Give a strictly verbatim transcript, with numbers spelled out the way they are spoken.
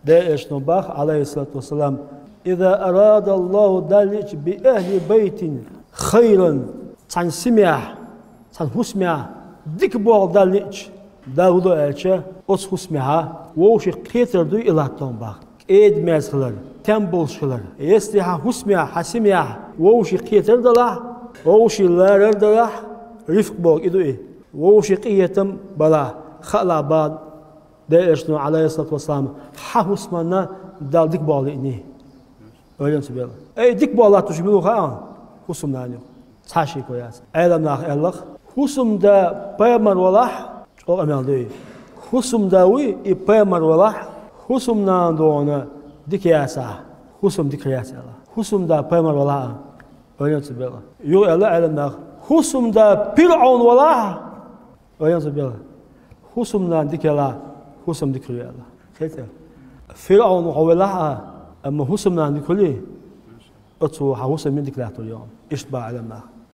Дела Элчано бах, Ӏалайхи ссалату вассалам: «Иза арада Аллаху, Дала лиъча, би ахли байтин хайран, цхьан семьяхь, цхьан хӀусамехь дика болх Дала лиъча, Дала хӀу до аьлча, оцу хӀусамехь вовшийн кхетар дуй и латтон бах. КӀеда-мерза хилар, тем болуш хилар. Если хьан хӀусамехь, хьан семьяхь вовшийн кхетар далахь, вовшийн ларар далахь, рифкъ боху и ду и. Вовшийн къинхетам балахь, хаалахь бах, Дела Элчано, Ӏалайхи ссалату вассалам, хьан хӀусамна Дала дика болх лиъний». Ойла ца бела. Ай, дика болх латтош мила ву хаьа? ХӀусамнана ю. Цхьа шеко яц. Ӏеламнаха аьлларх, хӀусамда пайхамар валахь, чӀогӀа къамел ду и. ХӀусамда вуй и пайхамар валахь, хӀусамнана дона дика яцахь, хӀусам дика яц аьлла. ХӀусамда пайхамар валахь а. Ойла ца бела. Юха аьлла Ӏеламнаха: «ХӀусамда ПирӀовн валахь». Ойла ца бела. ХӀусамнана дика ялахь, хӀусам дика хуьлу аьлла. Хета? ПирӀовн хьо валахь а, амма хӀусамнана дика хуьлий, оцо хьан хӀусам дика латтор ю. Иштта бах Ӏеламнаха.